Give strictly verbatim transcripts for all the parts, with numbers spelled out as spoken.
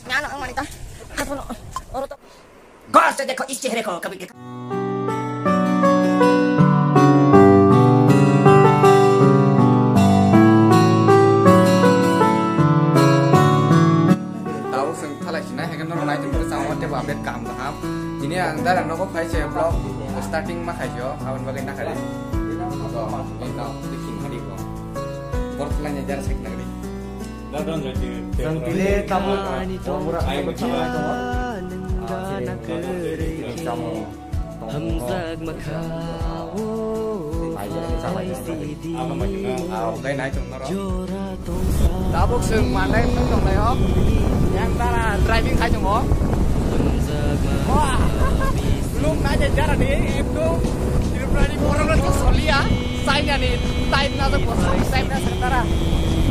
Ano ang manita. Ano? Oro to. गौर से देखो इस चेहरे को, कभी देखा। Tabuk chwng thalai sinai, haikhe norok nai tongkhe chwng o teibo update kaham kaham. Tini ang dara nogo phai se vlog starting ma khai se o, aboni bagwi nakhali. Ko, bini no, twi khing khadi ko. Bor thalai ni dara sek nagri. Chwng tini tabuk Tripura aswk thanglai tongo. Ah, chini tabuk chwng tamo. Hamjak makha o. Ai, ya, ini sama ini. Apa maksudnya? Ah, oke, naik, norok. Tabuk chwng manai wng tonglaio. Yang dara driving khai tongo. Wah, lung naide dara ni ekdom Tripura ni borok rok to solia. China ni type na to bosong type na sengtara.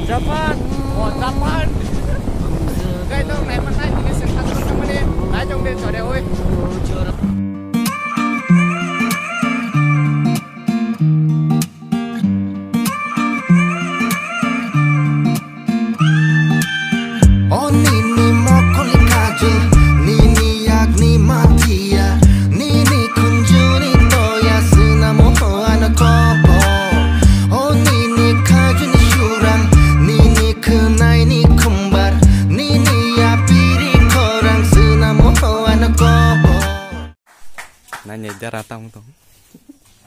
Japan. Oh, Japan. Kai to nai man nai ni sengtara mani. Nai jong de chore oi. O nini mokol ni kajol, nini yakni matia, nini kunjuni toya, swnamo hoano kobo. O nini kajuni surang, nini khwnai ni khumbar, nini yapiri khorang, swnamo hoano kobo. Nanya jara tamo tong.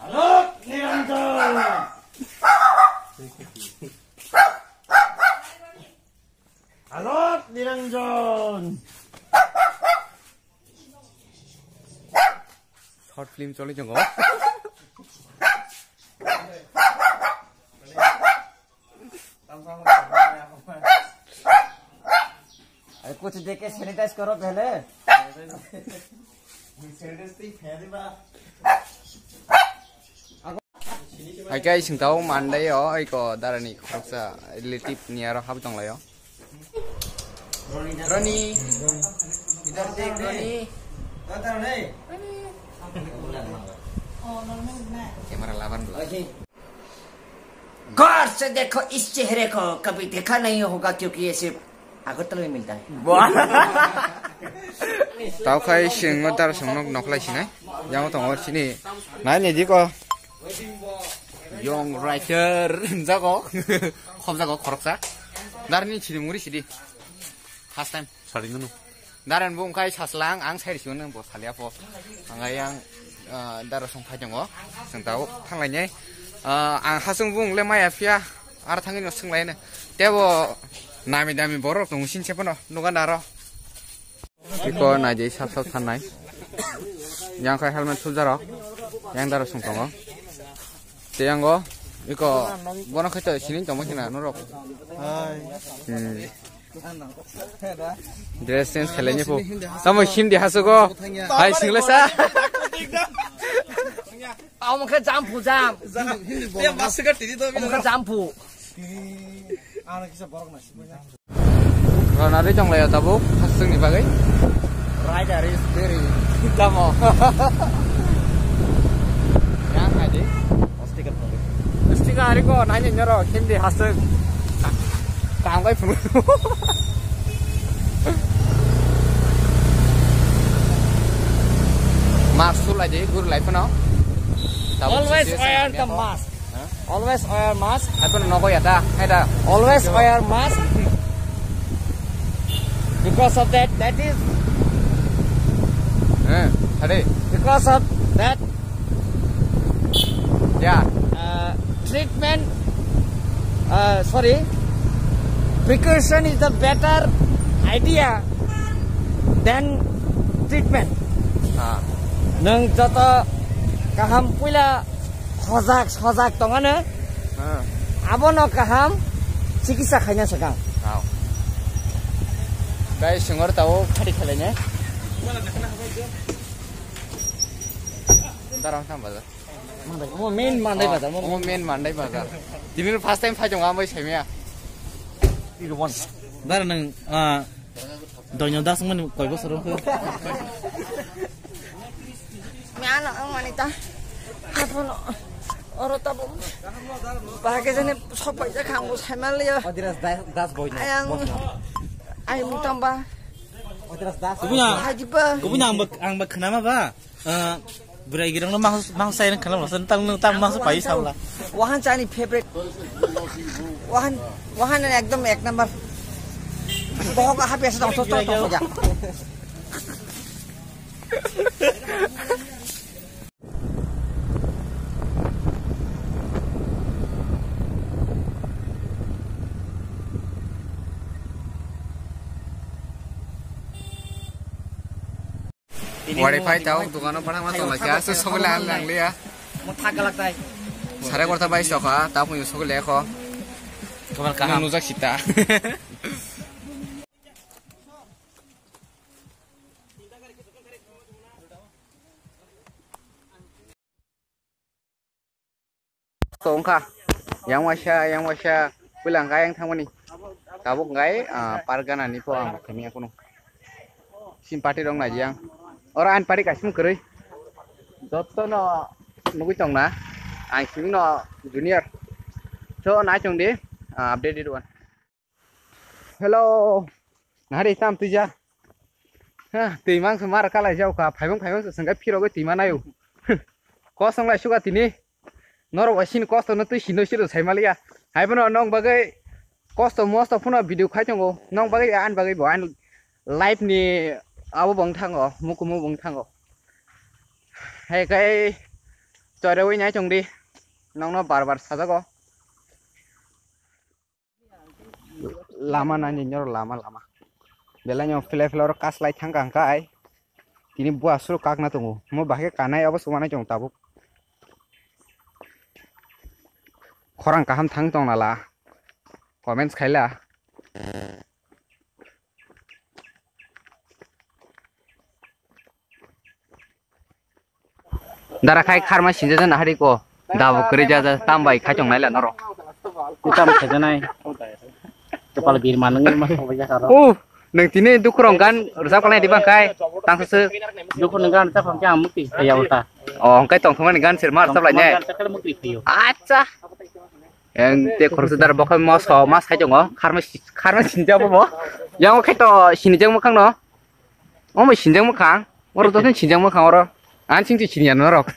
Alok Niranjan! Alok Niranjan! Short film choli jongo. अरे कुछ दे के सैनिटाइज करो पहले। Hai kai sing tau mandai o, ai ko darani khoroksa relative ni aro hap tong laio. Roni, idhar dekh Roni. Camera laban bela. गौर से देखो इस चेहरे को, कभी देखा नहीं होगा क्योंकि ये सिर्फ अगरतला में मिलता है। Tau khai sing o dar song nok nok lai sinai. Yang tong or sini. Nai ni diko. Young writer jago. Khom jago khoroksa. Dar ni sini muri sidi. First time. Sari ngunu. Daren bo wngkha saslang, ang sai risi hwnwi bo salia pho. Ang ayang, ah, dara song phai tongo. Chwng tabuk thanglainai. Ah, ang hasung bung le maya phiya, ar thangwi no swnglaino. Tebo nami dami borok tongo sini se phano, nuga naro. Iko naidi sap sap thanai. Yang khai helmet sujarok. Yang dara song tongo. Te yang go, iko bono khai to sini tongmo kina norok. Hai. Hmm. Dress change khailai ni phu. Tamo Hindi hasu go. Hai single sa. Amo khe jam phu jam. Hindi bola. Amo khe jam phu. Ana kisa borok na sibanya. Rona ri tong lai tabuk hasung ni bagwi. Rider is very. Tamo. Yang haji. Sticker photo. Sticker hari ko nanya nyoro Hindi hasung. Kam kai phunu. Mask sulai di guru lai phano. Tabuk always wear the mask. Always wear mask. Aku nogo ya ta, hai ta. Always wear mask. Because of that, that is. Eh, hari. Because of that. Ya. Uh, treatment. Uh, sorry. Precaution is the better idea than treatment. Ah. Nang joto kaham puila Hojak, hojak tongano. Ah. Abono kaham chikitsa khaina swkang. Tao. Guys, singor tao khati khalaine. Darang tam bazar. Mandai, omo main Mandai bazar, omo main Mandai bazar. Tini first time phai tongo ambai saimaya. Dara nang, ah, Doino das mani koi bosor wngkha. Mano ang mani ta. Abono oro tabo. Bahage jani sopai ja khango saimaliya. Adiras das, das boy na. Ayang. Ayang tamba. Kubui ang, kubui ang bak, ang bak khnama ba. Ah, bwrai girang no mang, mang sai khana lo, san tang, tang mang sai pai sa la. Wahan chani favorite. Wahan, wahan ekdom ek number. Bohok ha pesa tong, tong, tong, tong, ja. Wari phai tau, dukano phana ma tong lai kha, se sogole ang lang liya. Mo thak galak tai. Sare gorta bai soka, tau kung sogole ko. Kabar kaham. Nujak sita. Tongkha, yang waisa, yang waisa, puila hwnkha yang thangmani. Tabuk hwnkhe, ah, park gana ni pho ang khamya kunu. Sim party rok nai yang. Oro ang party kaising kwrwi. Jotto no nugui tong na. Ang simi no junior. So, nai tong di, ah, updated one. Hello. Nahari tam tuja. Ha, twi mang se mar kalai jau ka. Phaibang phaibang se sengkai phirogoi twi manayo. Kosong lai suka tini. Norok bai sini kosto no twi sino siro sai maliya. Hai bono nong bagoi kosto mosto phano video khai tongo. Nong bagoi an bagoi bo an live ni abo bong thango. Mukumu bong thango. Hai kai chorewi nai tong di. Nong no bar bar sajago. Lama nani nyoro lama lama. Belai no philai philai oro kaslai thangka hwnkha ai. Tini bua suru kakna tongo. Mo bahai kanai abo sumanai tong tabuk. Khorang kaham thang tong nala. Comments khaila. Dara khai kharma sinja jana hari ko. Dabo kri ja ja tam bai khai tong naila noro. Tam khe janai. Kepala bir manung ma song ja karo. Uh, nang tini dukurong gan rujak palai di bang kai. Tang se. Dukurong gan rujak palai ang mukti ya uta. Oh, hwnkhe tongthokmani gan sir mar sablai ne. Acha. Yang te khoroksa dar bokhai moso mas khai tongo. Kharma si-, kharma sinja bo bo. Yang khai to sinijak mokhang no. Omo sinjak mwkhang, oro joto sinjak mwkhang oro. Ang sing sini ya norok.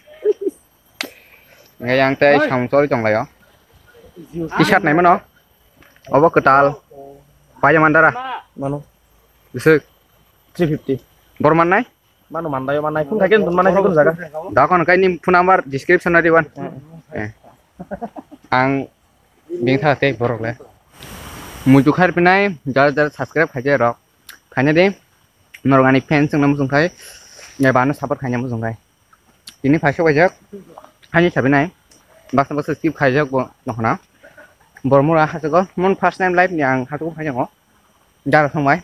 Ngai yang tei samung choli tong laio. T-shirt nai mano. Obo kwtal. Paja mandara. Mano. Bisik. Three fifty. Bor man nai? Mano mandayo manai. Phun khaikhe phun manai phun jaga. Da kon kai ni phun number description na diwan. Eh. Ang bing tha tei borok le. Muitu khai pinai jar jar subscribe khai rok. Khaina de, norok ani fans wngna muchung khai, ya bano support khaina muchung khai. Tini phaisok kaijak, hani sabi nai, baksa baksa skip khaijak bo nokhna. Bormura hasago, mon first time live ni ang hasago phaijago. Dara thangbai.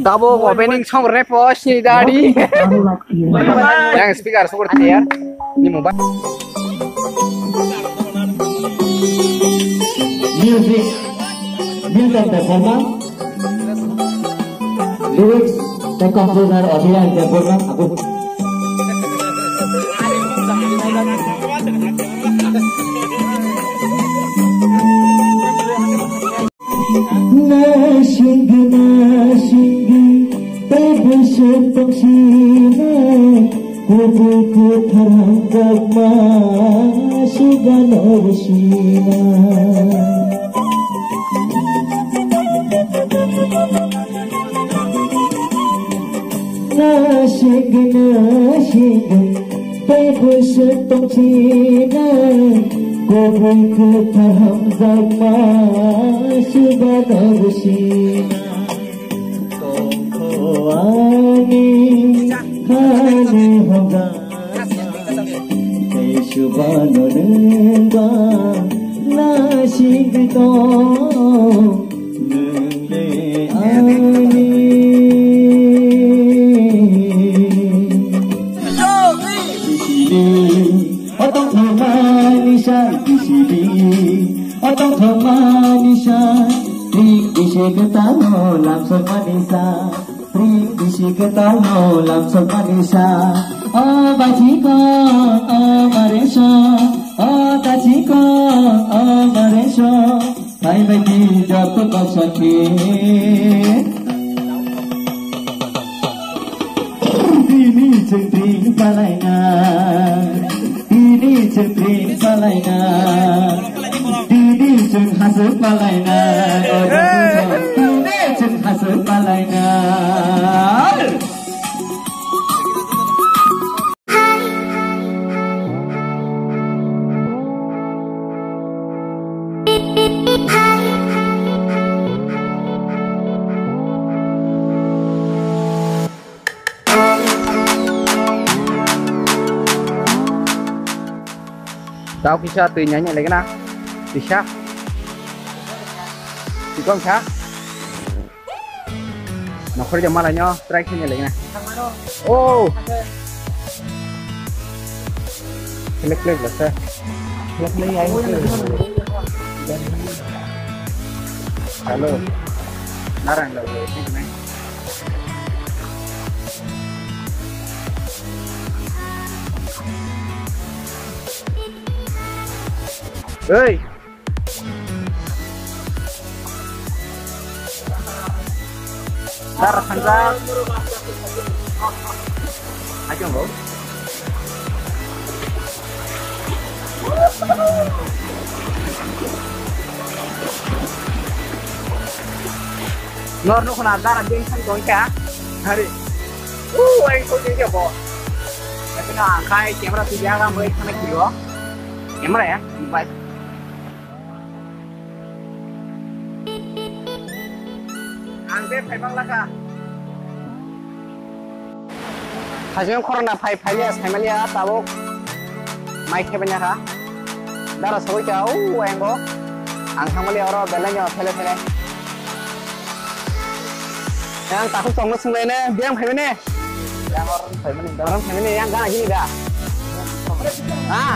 Tabo opening song rap o sini dari. Yang speaker support thaya. Ni mobile. Music, Milton Debbarma. Lyrics, the composer, Abhiraj Debbarma. Abu. Nasing, nasing, tei bwswk tongsinai, kubui kwthar hamjakma, sibano rwsina. Nasing, nasing, tei bwswk tongsinai, kubui kwthar hamjakma, sibano rwsina. Tongkho ani hani hamjakma, tei sibano nwng ba nasing tong. Nwngle ani bisidi, o tongthokmani sa bisidi, o tongthokmani sa, ring bisi kwtalno lamsokmani sa, ring bisi kwtalno lamsokmani sa. O bachiko, o mareso, o tachiko, o mareso. Bhai bhai ki joto kok sakhi. Chwng pring palaina, tini chwng pring palaina, tini chwng hasuk palaina, tini chwng hasuk palaina. Tao kisa twi nai nai lagi na. Kisa. Tikong sa. Nokhor jama lai no try khe nai lagi na. Oh. Klik klik lasa. Klik klik ai. Hello. Narang lo. Hey. Dar sanjak. Ayo, bro. Nor no khona dara ding thang tong kha. Hari. U, ai ko ding bo. Ai na khai camera tu jaga mai khana kilo. Camera ya, mobile. Ang de phai mang laka. Hajong khorang na phai phai ya, phai maliya tabuk. Mai khe banya kha. Dara sogwi kha, o, ayang bo. Ang thang maliya oro belai no phele phele. Yang takhuk tongno sung lai ne, biyang phai mane. Yang oro phai mane, oro phai mane, yang gana gini da. Ah.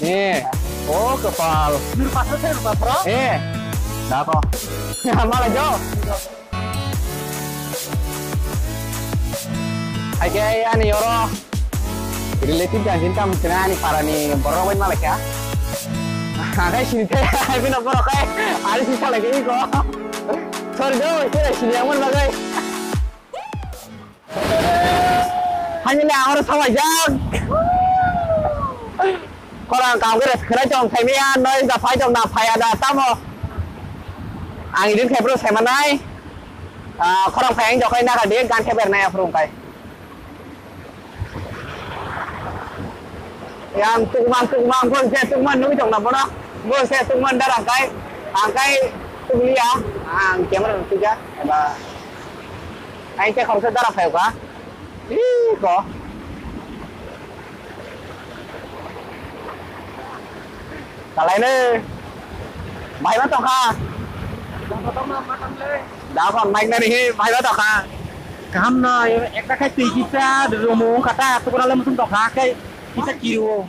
Eh, oh, kepal. Eh, dah kok. Malah jauh. Hai, ani oro. Relative dan cinta mungkin ani para ni borok bai malah ya. Hai, sini teh, hai, bino borok kai. Ada sisa lagi ni kok. Sorry, jauh, itu sini yang mana bagai. Haimani ang oro sawaijak. Khorang kam khe rest khlai tong, phaimaya, noi da phai tong na phaiya da tamo. Ang edit khai phuru saimanai. Ah, khorang phai ang jokhai na kha de, gan khe bernai aphuru kai. Yang tukman, tukman, bol se tukman nugui tong na bono. Bol se tukman dara kai. Ang kai tukliya. Ang camera nukja. Eba. Ai, te khoroksa dara phaio ka? Ih, ko. Kalai ne. Bahai ma tongkha. Da kon mic nari he, bahai ma tongkha. Kaham no, ekta khai twi kisa, romo kata, tukuna le musung tongkha, kai kisa kiru.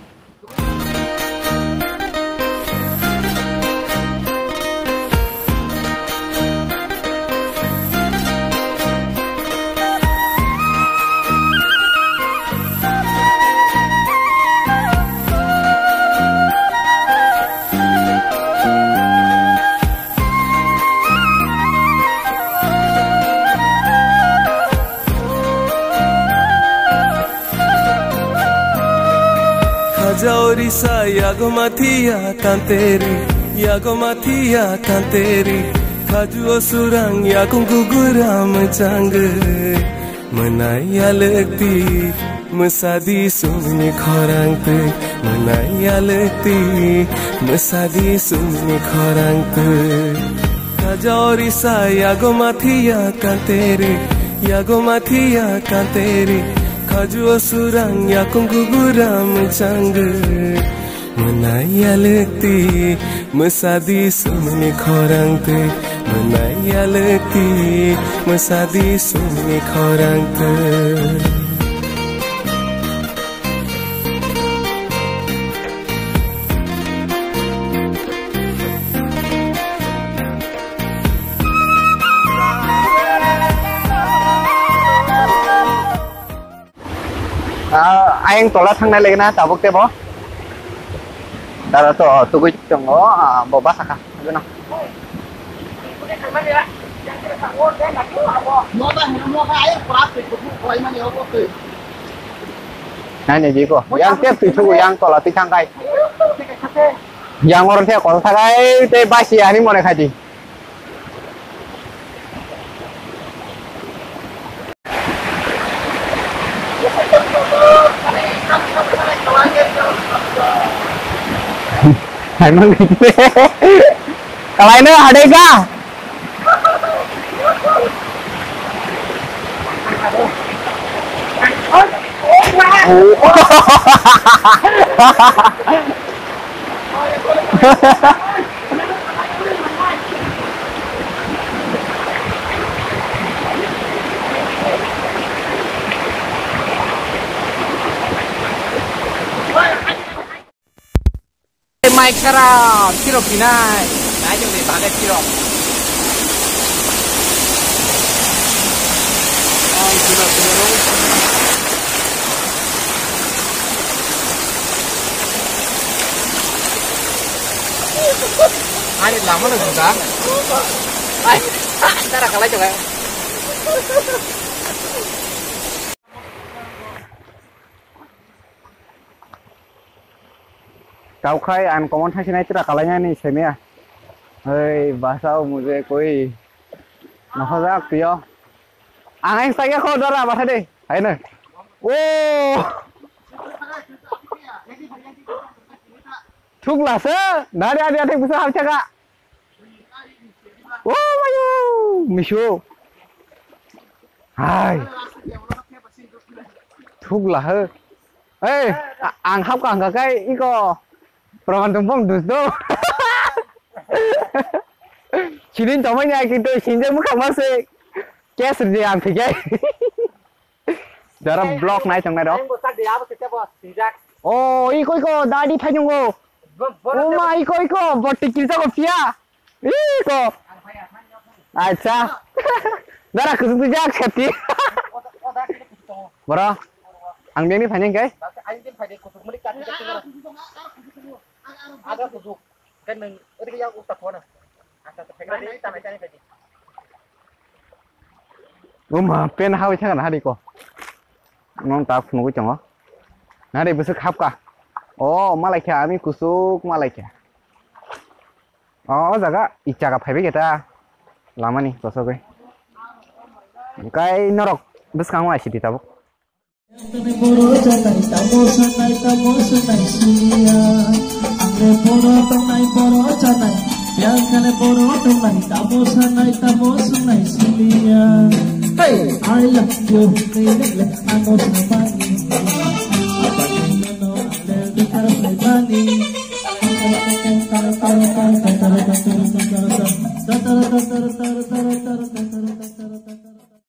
Khaja orisa yago mathiya kanteri, yago mathiya kanteri. Khaju o surang yakung gugura mechangwi. Mwnai yalwkti, mwsadi sumni khorang twi. Mwnai yalwkti, mwsadi sumni khorang twi. Khaja orisa yago mathiya kanteri, yago mathiya kanteri. Khaju o surang yakung gugura mechangwi. Mwnai yalwkti, mwsadi sumni khorang twi. Mwnai yalwkti, mwsadi sumni khorang twi. Ah, ayang tola thangnai lagi na tabuk tebo. Dara to tugui tongo, ah, bo basa kha. Agano. Nai ni jiko. Yang tep twi thugo, yang tola twi thang kai. Yang oro the kol thakai te basi ani mone khai di. Kalai no hadai ka. Mai kara, sirok pinai. Nai jong ni bagai sirok. Ai, sirok, sirok. Ani lama no juda. Ai, tara kalai jong. Taukhai ang komon thangsinai tira kalainani semia. Hei, basao mujhe koi nohojak tio. Ang ang saya kho dara basa de. Hai na. Oh. Thukla se. Dari adi adi bisa hal chaka. Oh, mayu. Misu. Hai. Thukla he. Ei, a-, ang hap ka hangka kai iko. Proman tumpong dus do. Sinin tomai ni ai kintu sinja mukha mase. Kes rdi ang thikai. Jara block nai tong nai rok. Ayang bo sak de abo sete bo sinjak. Oh, iko iko dadi phai nungo. Bo-, bo- Oh ma iko iko boti kirja ko pia. Iko. Acha. Dara kusuk tu jak seti. Bro. Ang bini phai nang kai. Ada kusuk. Kan nang ori ya utak kona. Asa tak kena ni tamai tamai tadi. Uma pen hawi thakan hari ko. Nong tak phunugwi tongo. Nari bwswk hapka. O, malaikha, ami kusuk malaikha. O, o jaga, i jaga phaibai khe ta. Lamani, kosogwi. Kai norok bwskango aisidi tabuk. Boro chanai, tamo sanai, tamo sanai, suliya. Ang le boro tongnai, boro chanai. Yang kale boro tongnai, tamo sanai, tamo sanai, suliya. Hey, I love you, le, le, le, ano samani. Apa ni no, ang le bitar play bani. Tar, tar, tar, tar.